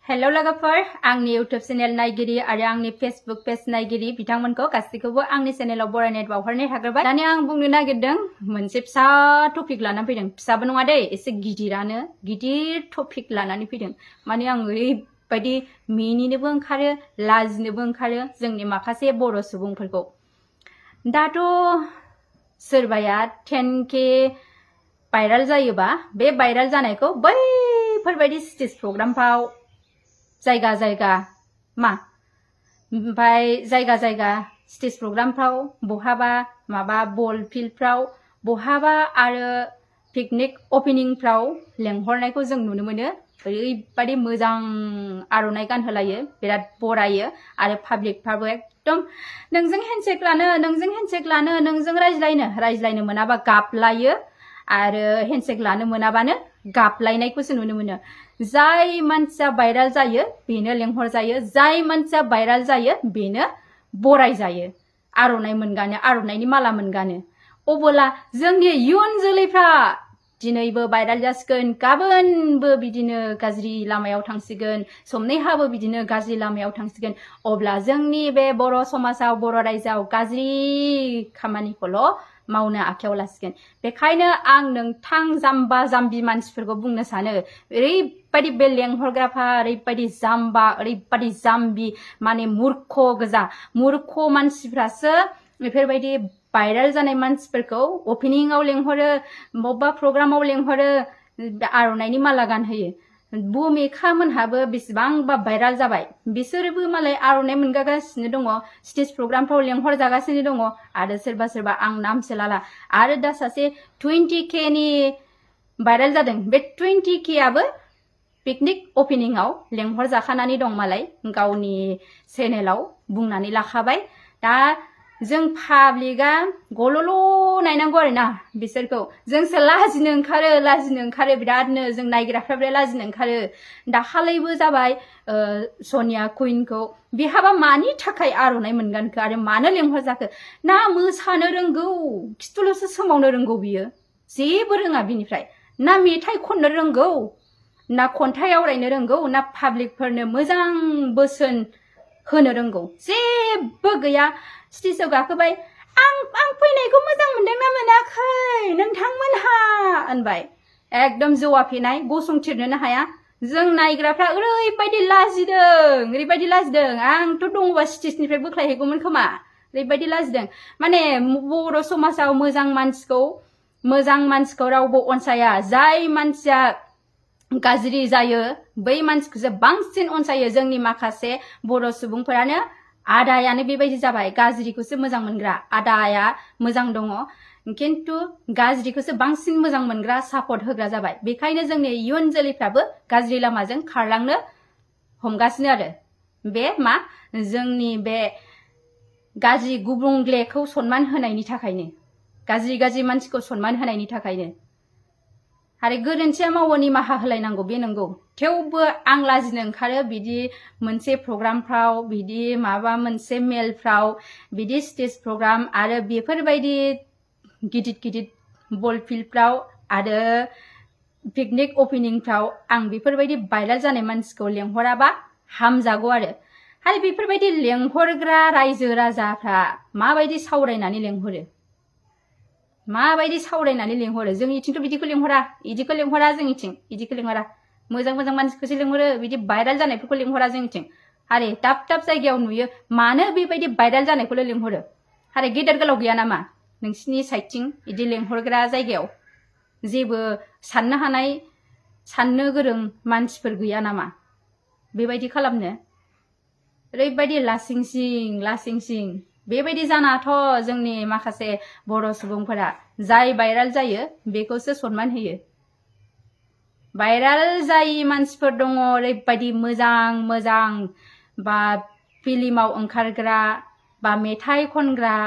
Hello लोगोफोर आंनि YouTube channel नायगिरि आरो आंनि फेसबुक पेज नायगिरि बिथांमोनखौ गासैखौबो आंनि चैनेलाव बरायनाय बावहरनाय थाग्रोबाय। दानि आं बुंनो नागिरदों मोनसे फिसा टपिक लानानै फैदों। फिसाबो नङा दे, एसे गिदिरानो, गिदिर टपिक लानानै फैदों। माने आं ओरैबायदि मिनिनोबो ओंखारो, लाजिनोबो ओंखारो जोंनि माखासे बर' सुबुंफोरखौ। दाथ' सोरबाया 10K भाइराल जायोबा बे भाइराल जानायखौ बैफोरबायदि स्टेज प्रग्रामफ्राव जायगा जायगा ओमफ्राय जायगा जायगा स्टेज प्रग्रामफ्राव बहाबा माबा बल फिल्डफ्राव बहाबा आरो पिकनिक ओपनिंफ्राव लेंहरनायखौ जों नुनो मोनो। ओरैबायदि मोजां आर'नाइ गानहोलायो, बिराद बरायो आरो पाब्लिकफ्राबो एकदम नोंजों हेन्डशेक लानो नोंजों रायज्लायनो मोनाबा गाबलायो आरो हेन्डशेक लानो मोनाबानो गाबलायनायखौसो नुनो मोनो। जाय मानसिया भाइराल जायो बेनो लेंहर जायो, जाय मानसिया भाइराल जायो बेनो बराय जायो, आर'नाइ मोनगानो, आर'नाइनि माला मोनगानो। अबोला जोंनि इयुन जोलैफ्रा दिनैबो भाइराल जासिगोन, गाबोनबो बिदिनो गाज्रि लामायाव थांसिगोन, समनैहाबो बिदिनो गाज्रि लामायाव थांसिगोन। अब्ला जोंनि बे बर' समाजाव, बर' रायजोआव गाज्रि खामानिखौल' मावनो आखायाव लासिगोन। बेखायनो आं नोंथां जाम्बा जाम्बि मानसिफोरखौ बुंनो सानो, ओरैबायदि बे लेंहरग्राफ्रा ओरैबायदि जाम्बा, ओरैबायदि जाम्बि, माने मूर्ख गोजा। मूर्ख मानसिफ्रासो बेफोरबायदि भाइराल जानाय मानसिफोरखौ ओपनिंआव लेंहरो, बबेबा प्रग्रामाव लेंहरो, आर'नाइनि माला गानहोयो। भुमिका मोनहाबो बेसेबांबा भाइराल जाबाय, बिसोरबो मालाय आर'नाइ मोनगासिनो दङ, स्टेज प्रग्रामफ्राव लेंहर जागासिनो दङ। आरो सोरबा सोरबा आं नामसो लाला। आरो दा सासे 20K नि भाइराल जादों, बे 20K आबो पिकनिक ओपनिंआव लेंहर जाखानानै दं मालाय, गावनि चेनेलाव बुंनानै लाखाबाय। दा जों पाब्लिकआ गल'ल' नायनांगौ आरोना बिसोरखौ। जोंसो लाजिनो ओंखारो बिरादनो, जों नायग्राफ्रा बिराद लाजिनो ओंखारो। दाखालैबो जाबाय सनिया कुइनखौ, बेहाबा मानि थाखाय आर'नाइ मोनगानखो आरो मानो लेंहर जाखो? ना मोसानो रोंगौ, खिथुल'सो सोमावनो रोंगौ बियो, जेबो रोङा बिनिफ्राय। ना मेथाइ खननो रोंगौ, ना खन्थाइ आवरायनो रोंगौ, ना पाब्लिकफोरनो मोजां बोसोन होनो रोंगौ, जेबो गैया। स्टेजआव गाखोबाय, आं फैनायखौ मोजां मोनदोंना मोनाखै नोंथांमोनहा होनबाय, एकदम जौवा फेनाय, गसंथिरनोनो हाया। जों नायग्राफ्रा ओरैबायदि लाजिदों, आंथ' दङबा स्टेजनिफ्राय बोख्लायहैगौमोन खोमा, ओरैबायदि लाजिदों। माने बर' समाजाव मोजां मानसिखौ रावबो अनसाया। जाय मानसिया गाज्रि जायो बै मानसिखौसो बांसिन अनसायो। जोंनि माखासे बर' सुबुंफोरानो, आदायानो बेबायदि जाबाय, गाज्रिखौसो मोजां मोनग्रा। आदाया मोजां दङ खिन्थु गाज्रिखौसो बांसिन मोजां मोनग्रा, सापर्ट होग्रा जाबाय। बेखायनो जोंनि इयुन जोलैफ्राबो गाज्रि लामाजों खारलांनो हमगासिनो आरो। बे जोंनि बे गाज्रि गुबुंलेखौ सनमान होनायनि थाखायनो, गाज्रि मानसिखौ सनमान होनायनि थाखायनो। आरो गोरोन्थिया मावो निमाहा होलायनांगौ, बे नंगौ। थेवबो आं लाजिनो ओंखारो बिदि मोनसे प्रग्रामफ्राव, बिदि माबा मोनसे मेलफ्राव, बिदि स्टेज प्रग्राम आरो बेफोरबायदि गिदिर बल फिल्डफ्राव आरो पिकनिक ओपनिंफ्राव आं बेफोरबायदि भाइराल जानाय मानसिखौ लेंहराबा हामजागौ आरो बेफोरबायदि लेंहरग्रा रायजो राजाफ्रा माबायदि सावरायनानै लेंहरो, जोंनिथिंथ' बिदिखौ लेंहरा, जोंनिथिं बिदिखौ लेंहरा। मोजां मानसिखौसो लेंहरो, बिदि भाइराल जानायफोरखौ लेंहरा जोंनिथिं। आरे दाब जायगायाव नुयो, मानो बेबायदि भाइराल जानायखौल' लेंहरो? आरे गेदेर गोलाव गैया नामा नोंसिनि साइडथिं बिदि लेंहरग्रा जायगायाव? जेबो साननो हानाय, साननो गोरों मानसिफोर गैया नामा बेबायदि खालामनो? ओरैबायदि लासिंसिं बेबायदि जानाथ' जोंनि माखासे बर' सुबुंफोरा जाय भाइराल जायो बेखौसो सनमान होयो। भाइराल जायै मानसिफोर दङ ओरैबायदि मोजां बा फिल्माव ओंखारग्रा, बा मेथाइ खनग्रा,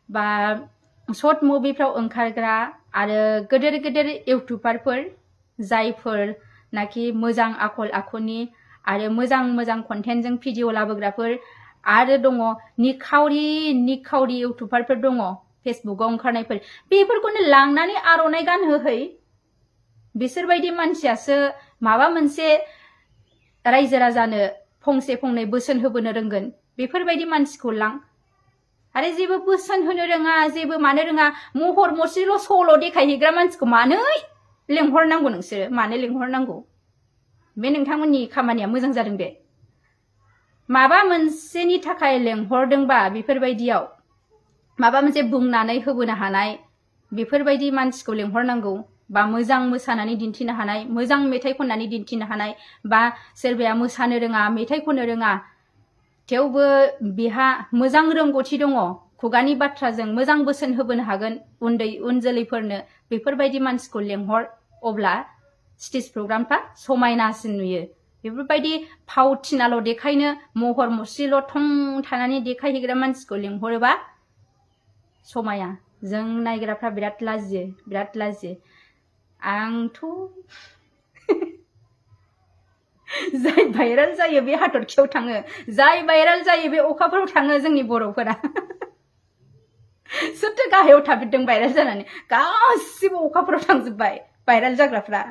बा शर्ट मुभिफ्राव ओंखारग्रा आरो गेदेर इउटुबारफोर, जायफोर नाखि मोजां आखल आखुनि आरो मोजां कन्टेन्टजों भिडिअ लाबोग्राफोर। आरो दङ निखावरि इउटुबारफोर दङ, फेसबुकाव ओंखारनायफोर। बेफोरखौनो लांनानै आर'नाइ गानहोहै, बिसोरबायदि मानसियासो माबा मोनसे रायजो राजानो फंसे फंनै बोसोन होबोनो रोंगोन बेफोरबायदि मानसिखौ लां आरो जेबो बोसोन होनो रोङा जेबो मानो रोङा महर मुस्रिल' सल' देखायहैग्रा मानसिखौ मानो लेंहरनांगौ नोंसोरो मानो लेंहरनांगौ बे नोंथांमोननि खामानिया मोजां जादों बे माबा मोनसेनि थाखाय लेंहरदोंबा बेफोरबायदियाव माबा मोनसे बुंनानै होबोनो हानाय बेफोरबायदि मानसिखौ लेंहरनांगौ बा मोजां मोसानानै दिन्थिनो हानाय मोजां मेथाइ खननानै दिन्थिनो हानाय बा सोरबाया मोसानो रोङा मेथाइ खननो रोङा थेवबो बेहा मोजां रोंगौथि दङ खुगानि बाथ्राजों मोजां बोसोन होबोनो हागोन उन्दै उन जोलैफोरनो बेफोरबायदि मानसिखौ लेंहर अब्ला स्टेज प्रग्रामफ्रा समायनासिन नुयो बेफोरबायदि फावथिनाल' देखायनो महर मुस्रिल' थं थानानै देखायहैग्रा मानसिखौ लेंहरोबा समाया जों नायग्राफ्रा बिराद लाजियो आंथ' जाय भाइराल जायो बे हाथरखियाव थाङो जाय भाइराल जायो बे अखाफोराव थाङो जोंनि बर'फोरा सोरथो गाहायाव थाबोदों भाइराल जानानै गासिबो अखाफोराव थांजोब्बाय भाइराल जाग्राफ्रा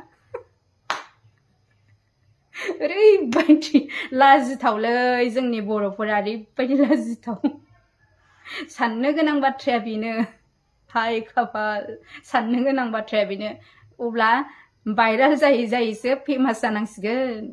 ओरैबायदि लाजिथावलै जोंनि बर'फोरा ओरैबायदि लाजिथाव साननो गोनां बाथ्राया बेनो हाय खाफाल साननो गोनां बाथ्राया बेनो अब्ला भाइराल जायै जायैसो फेमास जानांसिगोन